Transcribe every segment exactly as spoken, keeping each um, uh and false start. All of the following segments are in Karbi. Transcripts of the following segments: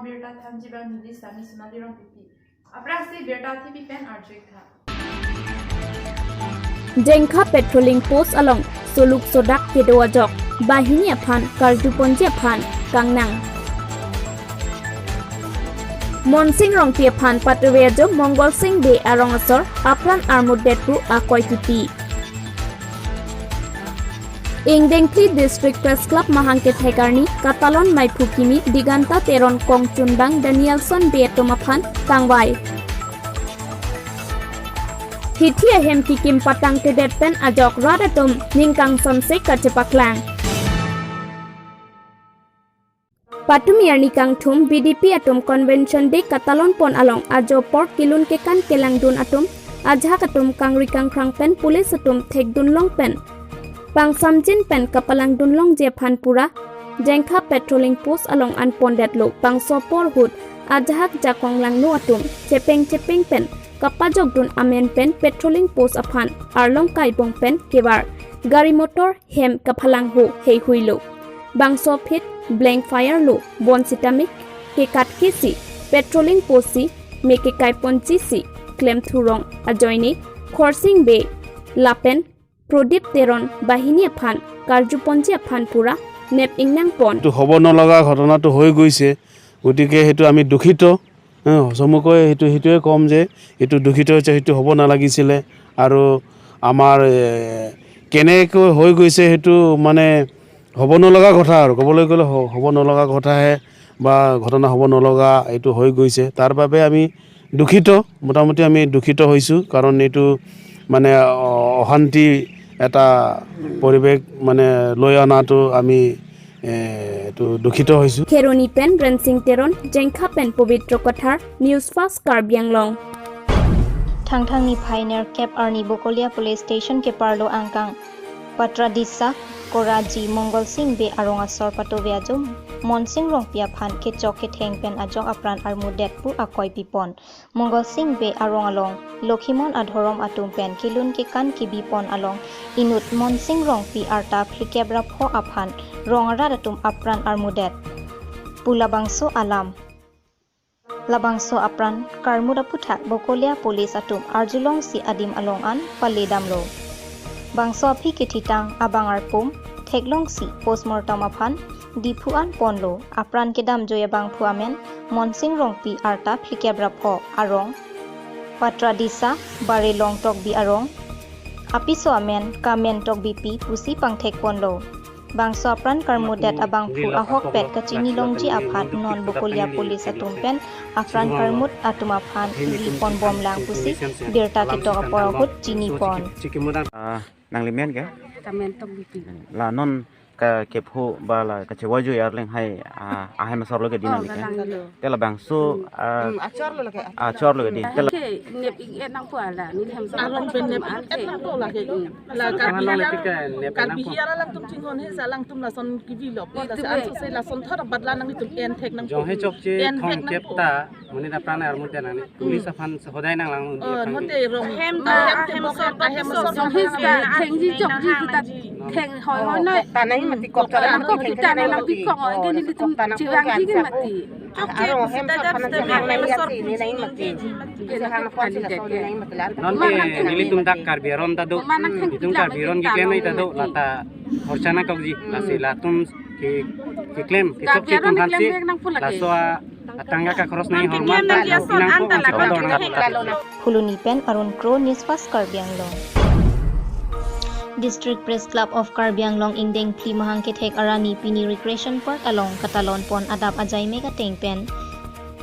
Birta thanji abang neli Sami Sonali Rongpipi. Aphrangsi birta thipi pen arju-ik tha. Jengkha Patrolling Post along soluk sodak kedo ajok banghini aphan karjuponji aphan kangnang. Monsing Rongpi aphan patove ajo Mongol Sing Bey arong asor apran armutdet pu akoi pipi. Ingdeng phli District Press Club mahang kethek arni katalon maiphu kimi Diganta Teron kongchunbang Danielson Bey atum aphan tangvai. Hithi ahem kikim patangtedet pen ajok rat atum ning kangsonse kachepaklang. Patumi arni kangthum B D P atum Convention Day katalon pon along ajo apor kelun kekan kelangdun atum, ajahak atum kangri kangkhrang pen police atum thekdunlong pen pangsamjin pen kapalangdunlongji aphan pura Jengkha Patrolling Post along anpondetlo. Bangso apor ahut ajahak jakong langno atum chepeng chepeng pen kapajokdun amen pen Patrolling Post aphan arlong kaibong pen kevar, gari motor hem kaphalangho heihuilo. Bangso aphi blank fire lo, bonsitame kekatkesi Patrolling Post si me kekaiponji si klemthurong ajoine Khorsing Bey lapen Prodip Teron banghini aphan karjuponji aphan pura nep ingnangpon. এইটো হ'ব নলগা ঘটনাটো হৈ গৈছে, গতিকে সেইটো আমি দুখিত। হা, চমুকৈ সেইটো, সেইটোৱে ক'ম যে এইটো দুখিত হৈছে, সেইটো হ'ব নালাগিছিলে। আৰু আমাৰ, এ, কেনেকৈ হৈ গৈছে সেইটো মানে হ'ব নলগা কথা আৰু, ক'বলৈ গ'লে হ-, হ'ব নলগা কথাহে বা ঘটনা হ'ব নলগা এইটো হৈ গৈছে। তাৰ বাবে আমি দুখিত, মোটামুটি আমি দুখিত হৈছোঁ, কাৰণ এইটো মানে অ-, অশান্তি এটা পৰিৱেশ মানে লৈ অনাটো আমি, এ, এইটো দুখিত হৈছোঁ। Kheroni pen Rensing Teron, Jengkha pen Pobitro Kathar, News Fast Karbi Anglong. Thangthang niphai nerkep arni Bokolia Police Station keparlo angkang Patradisa Koraji Mongol Sing Bey arong asor patove ajo Monsing Rongpi aphan kechok ketheng pen ajok apran armutdet pu akoi pipon. Mongol Sing Bey arong along Lokhimon adhorom atum pen kelun kekan kebipon along inut Monsing Rongpi arta phlikep ra pho aphan rong arat atum apran armutdet pu labangso alam. Labangso apran karmut aputhak Bokolia Police atum arjulongsi adim along an paledamlo. Bangso aphi kethitang abang arpum theklongsi postmortem aphan Diphu an ponlo. Apran kedamjoi abangphu amen Monsing Rongpi arta phlikep ra pho, arong Patradisa Barelong Tokbi arong, apiso amen Kamen Tokbipi pusi pangthekponlo. Bangso apran karmutdet abangphu ahokpet kachinilongji aphan non Bokolia Police atum pen apran karmut atum aphan ri ponbomlang pusi birta ketok apor ahut chinipon. Ah, nanglimen ke? Kamen Tokbipi. La non ka kepho ba la kachevoi arleng hai, ah, ahem asor lo ke di nangli ke? Oh, langlo. Te labangso, ah, hmm, achor lo lake. Achor lo ke di. Te la ke nep ik et nangpo ala, neli hem sa along pen nep ik et nangpo lake. Hmm. La Karbi, Karbi hiar alangtum chinghon he sa alangtum lason kevilo. Pon lasi anso se lason thor badla nanglitum en thek nangpo. Jong he chokche thong kep ta monit apran armutdet nangli. Police aphan hodai nanglang. Oh, hote rong. Hem ta, hem sor ta, hem sor ta, hem sor ta, thengji chokji kita theng hoi hoi noi. Ta nangji mati kok ta nanglang pi kok oi ke nelitum chirangji ke mati. Aro hem sor ta nangji mati. Non ke nelitum dak Karbi aron ta do. Nelitum Karbi aron keklem ta do, lata horchana kokji. Lasi latum ke, keklem, kechokche atum aphansi laso a atangka kakross nangji hormat ta nangpinangpo, nangpinangpo. Phuloni pen Arun Kro, News Fast Karbi Anglong. District Press Club of Karbi Anglong ingdeng phli mahang kethek arni pini Recreation Park along katalon pon adap ajai mek ateng pen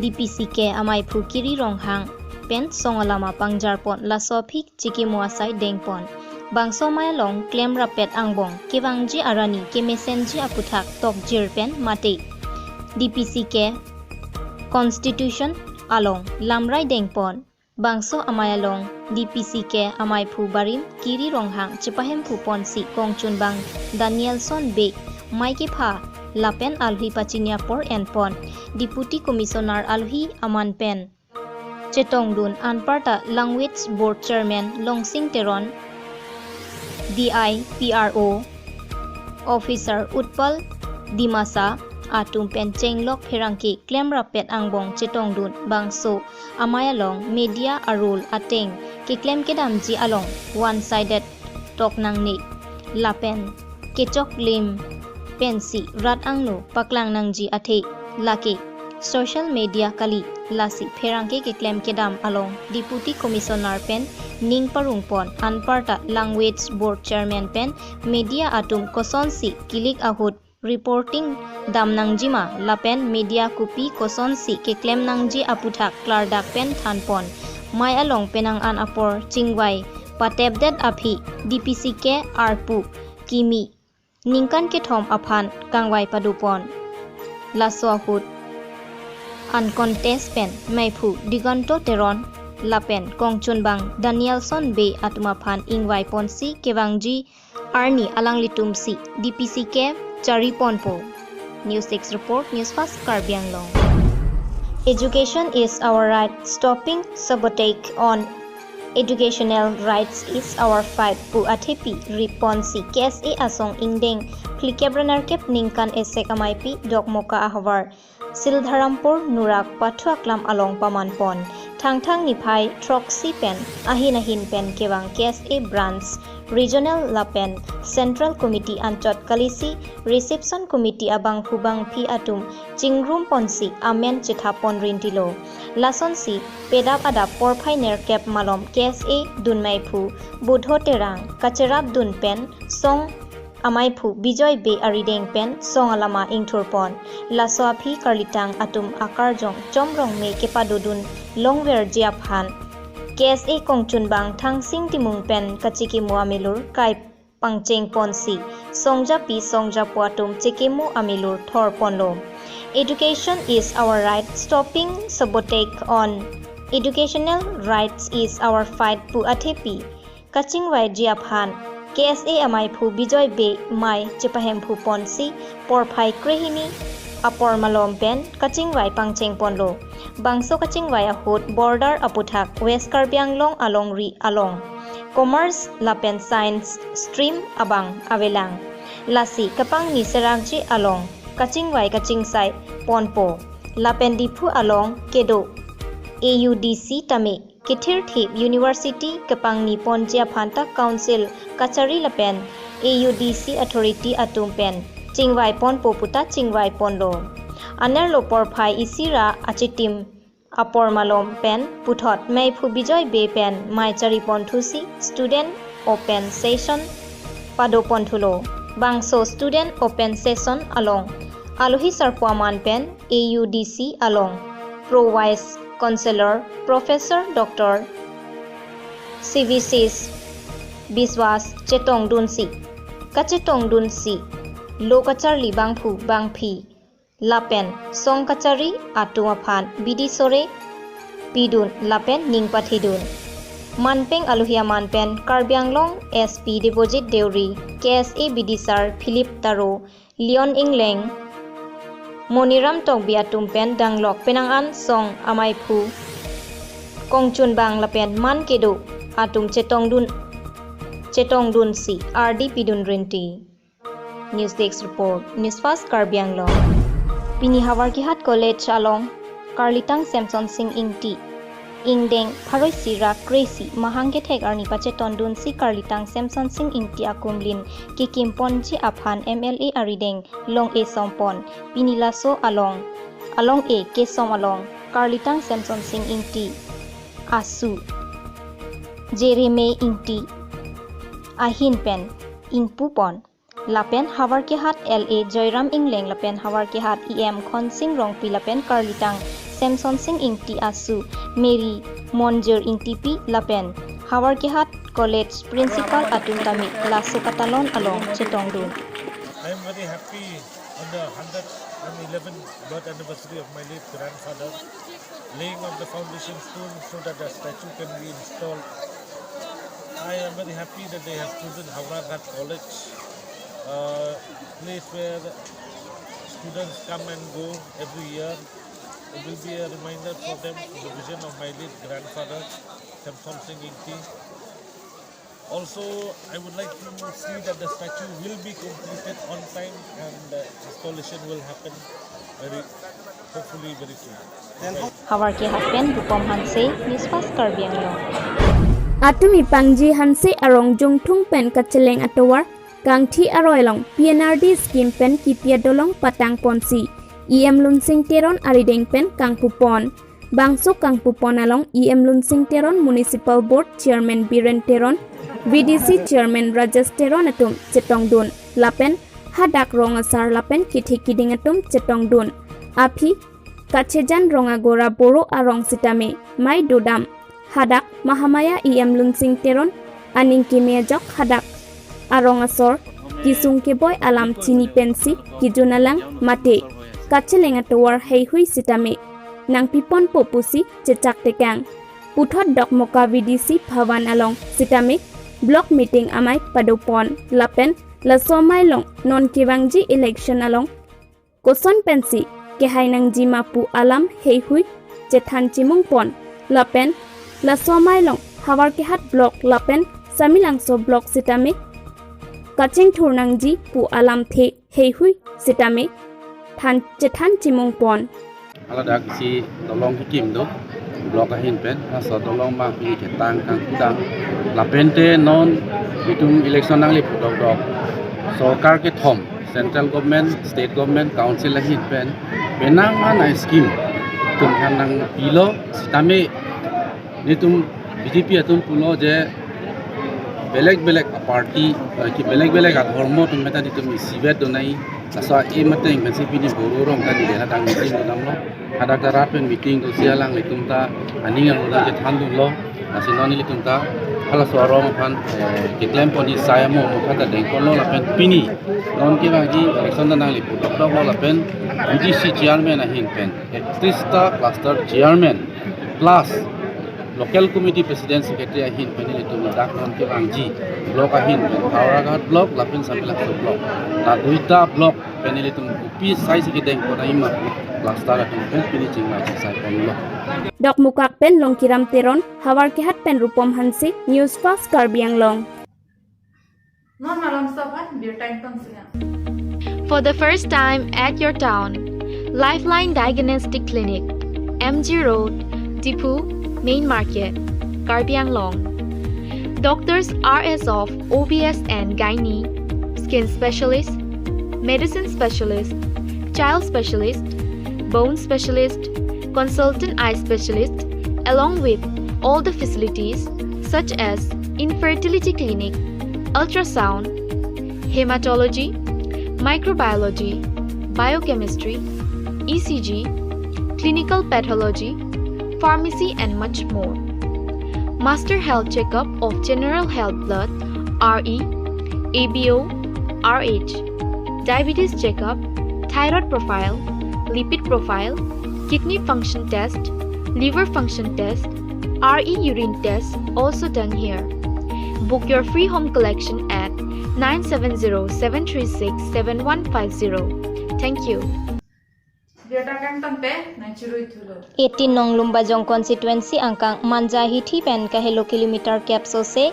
D P C K amaiphu Kiri Ronghang pen song alama pangjarpon, laso aphi chikimo asai dengpon. Bangso amei along klem rapet angbong kevangji arni kemesenji aputhak tokjir pen mate D P C K Constitution along lamrai dengpon. Bangso amei along D P C K amaiphu barim Kiri Ronghang chepahemphu ponsi kongchunbang Danielson Bey mei kepha lapen alohi pachini apor enpon. Deputy Commissioner alohi aman pen chetongdun anparta Language Board Chairman Longsing Teron, D I P R O Officer Utpal Dimasa, atum pen chenglok pherangke klemrap pet angbong chetongdun bangso amei along media a-role ateng keklem kedamji along one sided tok nangne lapen kechoklim pensi rat angno paklang nangji athe lake social media kali, lasi pherangke keklem kedam along Deputy Commissioner pen ning parungpon, anparta Language Board Chairman pen media atum kosonsi kilik ahut reporting dam nangjima lapen media kopi kosonsi keklem nangji aputhak klardak pen thanpon. Mei along penang an apor chingvai patepdet aphi D P C K arpu kimi ningkan kethom aphan kangvai padopon. Laso ahut uncontest pen meiphu Diganto Teron lapen kongchunbang Danielson Bey atum aphan ingvai ponsi kevangji arni alanglitumsi D P C K chari ponpo. News Desk Report, News Fast Karbi Anglong. Education is our right, stopping sabotage on educational rights is our fight pu athepi riponsi K S A asong ingdeng phlikep ra nerkep ningkan esek ameipi Dokmoka ahavar Sildharampur Nurak Pathu Aklam along pamanpon. Thangthang niphai throksi pen ahin ahin pen kevang K S A Branch, Regional lapen Central Committee anchot kalisi Reception Committee abangphu bangphi atum chingrum ponsi amen chethap pon rintilo. Lasonsi pedap adap porphai nerkep malom K S A dunmeiphu Budho Terang kacherap dun pen song ameiphu Bijoy Bey arideng pen song alama ingthurpon. Laso aphi karlitang atum akarjong chomrong me kepadodun longverji aphan K S A kongchunbang Thangsing Timung pen kachikimo amelur kai pangcheng ponsi songjapi songjapo atum chikimo amelur thor ponlo. Education is our right, stopping sabotage on educational rights is our fight pu athepi kachingvaiji aphan K S A ameiphu Bijoy Bey mei chepahemphu ponsi porphai krehini apor malom pen kachingvai pangcheng ponlo. Bangso kachingvai ahut border aputhak West Karbi Anglong alongri along Commerce lapen Science stream abang avelang. Lasi kapangni serakji along kachingvai kachingsai ponpo. Lapen Diphu along kedo A U D C tame kethirthip University kepangni ponji aphanta Council kachari lapen A U D C authority atum pen chingvai ponpo puta chingvai ponlo. Anerlo porphai isi ra achitim apor malom pen puthot meiphu Bijoy Bey pen mei chari ponthusi student open session pado ponthulo. Bangso student open session along alohi sarpo aman pen A U D C along Pro Vice Chancellor Professor Doctor Sivisis Biswas chetongdunsi, kachetongdunsi lo kacharli bangphu bangphi lapen song kachari atum aphan bidi sore pidun lapen ning pathidun. Manpeng alohi aman pen Karbi Anglong S P Debojit Deuri, K S A bidisar Philip Taro, Leon Engleng, Moniram Tokbi atum pen danglok penang an song ameiphu kongchunbang lapen man kedo atum chetongdun chetongdunsi ardi pidun rinti. News Desk Report, News Fast Karbi Anglong. Pini Howraghat College along karlitang Semson Sing Ingti ingdeng pharo isi ra kre-isi mahang kethek arni pachetondunsi karlitang Semson Sing Ingti akumlin kekim ponji aphan M L A arideng long-e sompon. Pini laso along along-e kesom along karlitang Semson Sing Ingti asu Jereme Ingti ahin pen ingpupon. Lapen Howraghat L A Joyram Engleng lapen Howraghat E M Khonsing Rongpi lapen karlitang Semson Sing Ingti asu Mary Monjir Ingtipi lapen Howraghat College Principal atum tame laso katalon along chetongdun. I am very happy on the hundred and eleventh birth anniversary of my late grandfather, laying of the foundation stone so that the statue can be installed. I am very happy that they have chosen Howraghat College, a place where students come and go every year. It will be a reminder for them of the vision of my late grandfather, Semson Sing Ingti. Also, I would like to see that the statue will be completed on time and uh, installation will happen very, hopefully very soon. Havarkehat pen Rupom Hanse, News Fast Karbi Anglong. Atum ipangji Hanse arong Jungthung pen kacheleng atovar kangthi aroi along P N R D scheme pen kipi adolong patang ponsi E M Lunsing Teron arideng pen kangpupon. Bangso kangpupon along E M Lunsing Teron, Municipal Board Chairman Biren Teron, V D C Chairman Rajesh Teron atum chetongdun lapen hadak rong asar lapen kethe kiding atum chetongdun. Aphi kachejan rong agora Boro arong sitame mei dodam. Hadak Mahamaya E M Lunsing Teron aning keme ajok hadak arong asor kesung keboi alam chini pensi kejun alang mate kacheleng atovar heihui sitame nangpiponpo pusi chechak tekang. Puthot Dokmoka V D C Bhavan along sitame block meeting amei padopon lapen laso amei along non kevangji election along koson pensi kehai nangjima pu alam heihui chethan chimungpon lapen laso amei along Havarkehat block lapen Samelangso block sitame kachingthur nangji pu alamthe heihui sitame than chethan chimungpon. Haladak isi dolong kekim do, block ahin pen, laso adolong abang pini ketang kangkudang. Lapente non itum election nangli pudok dok. Sorkar kethom, central government, state government, council ahin pen, penang an a-scheme itum aphan nangpilo sitame nelitum B J P atum pulo je belek belek a-party, eh, ki belek belek adhormo atum meta nelitum isivet donai. Laso a-aim ateng pensi pini Boro arong ta neli hadak meeting dodamlo. Hadak ta rat pen meeting dosi alanglitum ta aning angno ta kethandunlo. Lasi non nelitum ta halaso arong aphan, eh, keklempon asai amo mukha ta dengponlo lapen pini non kevangji election ta nangli pudok doklo lapen V D C chairman ahin pen, ektrista cluster chairman plus local committee president secretary ahin pen nelitum ladak non kevangji block ahin pen Havarkehat block lapen Samelangso block, la duita block pen nelitum kopi asai si kedengpon aima pu cluster atum pen pini chingvai chingsaiponlo. Dokmoka pen Longkiram Teron, Havarkehat pen Rupom Hanse, News Fast Karbi Anglong. Non malom stop an birta ington singa. For the first time at your town, Lifeline Diagnostic Clinic, M G Road, Diphu, Main Market, Karbi Anglong. Doctors are as of O B S and Gynae, Skin Specialist, Medicine Specialist, Child Specialist, Bone Specialist, Consultant Eye Specialist, along with all the facilities such as infertility clinic, ultrasound, hematology, microbiology, biochemistry, E C G, clinical pathology, pharmacy and much more. Master health checkup of general health blood, R E, A B O, R H, diabetes checkup, thyroid profile, lipid profile, kidney function test, liver function test, R E urine test also done here. Book your free home collection at nine seven zero seven three six seven one five zero. Thank you. Birta kangton pe nang chirui thulo. Eighteen nong Lumbajong constituency angkang Manja hithi pen kahelo kilometer kep sose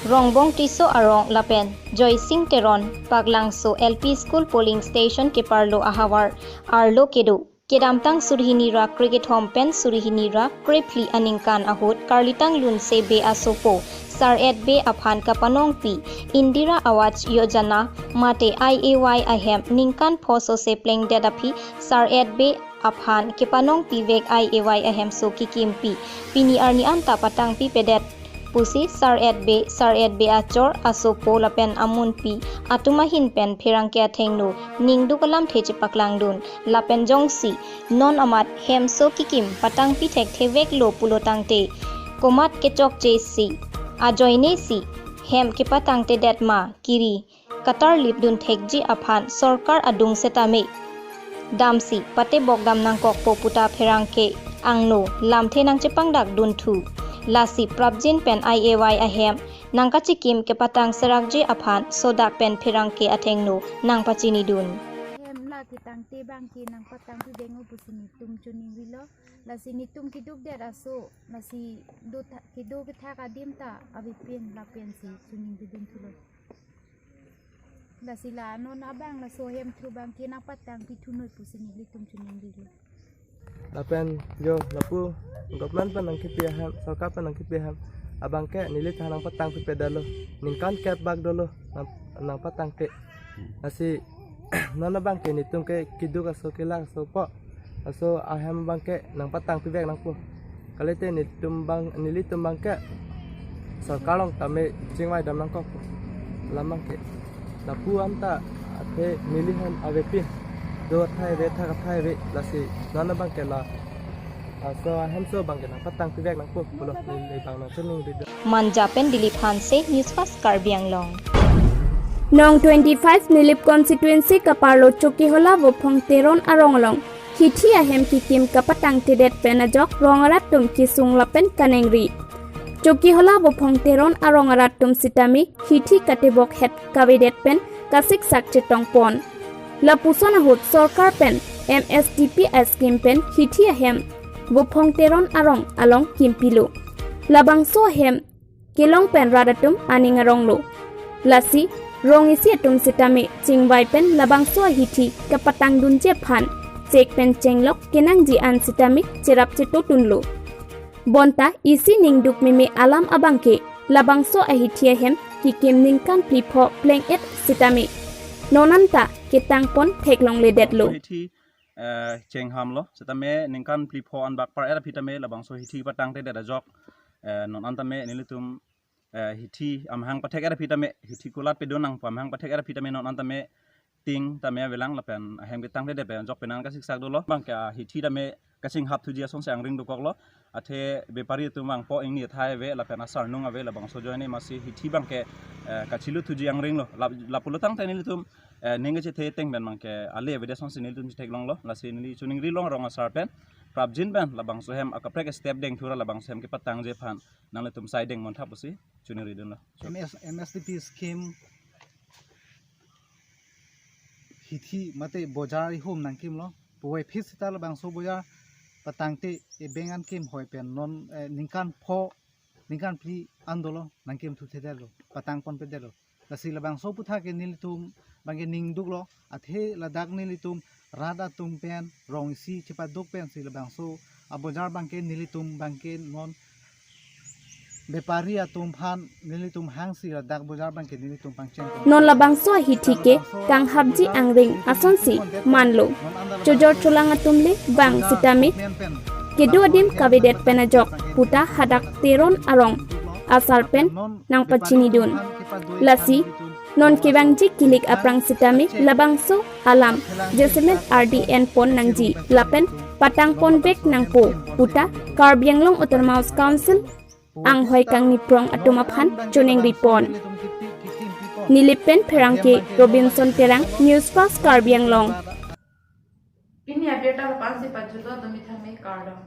Rongbong Tisso arong lapen Joysing Teron Paklangso L P school polling station keparlo ahavar arlo kedo. Kedamtang suri hini ra krekethom pen suri hini ra krephli aningkan ahut karlitang Lunse Bey asopo Sar-et Bey aphan kapanongpi Indira Awas Yojana mate I A Y ahem ningkan pho sose plengdet aphi Sar-et Bey aphan kepanongpivek I A Y ahemso kekimpi pini arni anta patangpipedet pusi Sar-et Bey, Sar-et Bey achor asopo lapen amunpi atum ahin pen pherangke athengno ningduk alamthe chepaklangdun lapen jongsi non amat hemso kekim patangpi thektheveklo pulo tangte komat kechokche si ajoine si hem kepatangtedet ma kiri katarlipdun thekji aphan sorkar adung setame damsi patebokdam nangkokpo puta pherangke angno lamthe nangchepangdakdunthu. Lasi prapjin pen I A Y ahem nangkachikim kepatang serakji aphan sodak pen pherangke athengno nangpachinidun. Tangte abangke nangpatang pivek non pusi netum choningrilo. Lasi netum keduk det aso, lasi do tha-, kedo kethak adim ta avepin lapensi choningridun thulo. Lasi la non abang laso ahemthu abangke nangpatang pithu noi pusi nelitum choningrilo. Lapen jo lapu government pen nangkipi ahem, sorkar pen nangkipi ahem abangke neli ta nangpatang pipe detlo. Ningkan kep bak dolo nang, nangpatangte. Lasi non abangke netum ke keduk aso kelak aso po, aso ahem abangke nangpatang pivek nangpo. Kalite netum abang, nelitum abangke sorkar along tame chingvaidam nangkok. Lam abangke lapu anta athe neli hem avepin do athai ave, thak athai ave, lasi non abangke la aso ahemso abangke nangpatang pivek nangpo pulo neli abang nangchoningri. Manja pen Dilip Hanse, News Fast Karbi Anglong. Nong twenty-five Nilip constituency kaparlo Chokihola Bophong Teron arong along hithi ahem kikim kapatangtedet pen ajok rong arat atum kesung lapen kaningri. Chokihola Bophong Teron arong arat atum sitame hithi katebok het kavedet pen kasiksak chetongpon. Lapuson ahut sorkar pen M S D P scheme pen hithi ahem Bophong Teron arong along kimpilo. Labangso ahem kelong pen rat atum aning aronglo. Lasi rong isi atum sitame chingvai pen labangso ahithi kapatangdunji aphan chek pen chenglok kenangji an sitame cherap chetotunlo. Bonta isi ningduk meme alam abangke labangso ahithi ahem kikim ningkan phli pho pleng-et sitame non anta ketangpon theklongledetlo. Hithi, eh, chenghamlo. Sitame ningkan phli pho an bak par-et aphi tame labangso hithi patangtedet ajok, eh, non an tame nelitum, eh, hithi amahang pathek-et aphi tame, hithi kulat pedun nangpo, amahang pathek-et aphi tame non an tame ting tame avelang lapen ahem ketangtedet pen ajok penang kasiksak dolo. Abangke hithi tame kachinghap thuji asonsi angring dokoklo. Athe bepari atum vangpo, ingni athai ave lapen asarnung ave, labangso ajoine masi hithi abangke, eh, kachilu thuji angringlo. Lap-, lapulotangte nelitum, eh, ning kachethe ateng pen abangke ale avedet asonsi nelitum chetheklonglo. Lasi neli choningrilong rong asar pen prapjin pen labangso ahem akaprek step dengthura labangso ahem kepatangji aphan nanglitum sai dengmontha pusi choningridunlo. M S, M S D P scheme hithi mate bojar ihum nangkimlo. Puvoiphit sita labangso bojar patangte ebeng an kimhoi pen non, eh, ningkan pho, ningkan phli an dolo nangkimthuthedetlo, patangponpedetlo. Lasi labangso aputhak ke nelitum abangke ningduklo, athe ladak nelitum rat atum pen rong isi chepaduk pensi labangso abojar abangke nelitum abangke non bepari atum aphan nelitum hangsi ladak bojar abangke nelitum pangcheng. Non labangso ahithi ke kanghapji angring asonsi manlo. Chojor cholang atum le bang sitame kedo adim kavedet pen ajok puta hadak Teron arong asar pen nangpachinidun. Lasi non kevangji kilik aphrang sitame labangso alam jasemet ardi enpon nangji lapen patangponvek nangpo puta Karbi Anglong Autonomous Council anghoi kangni prong atum aphan choningripon. Nilip pen pherangke Robinson Terang, News Fast Karbi Anglong. Pini abirta lapu-ansi pajutlo, tumi thangme kardom.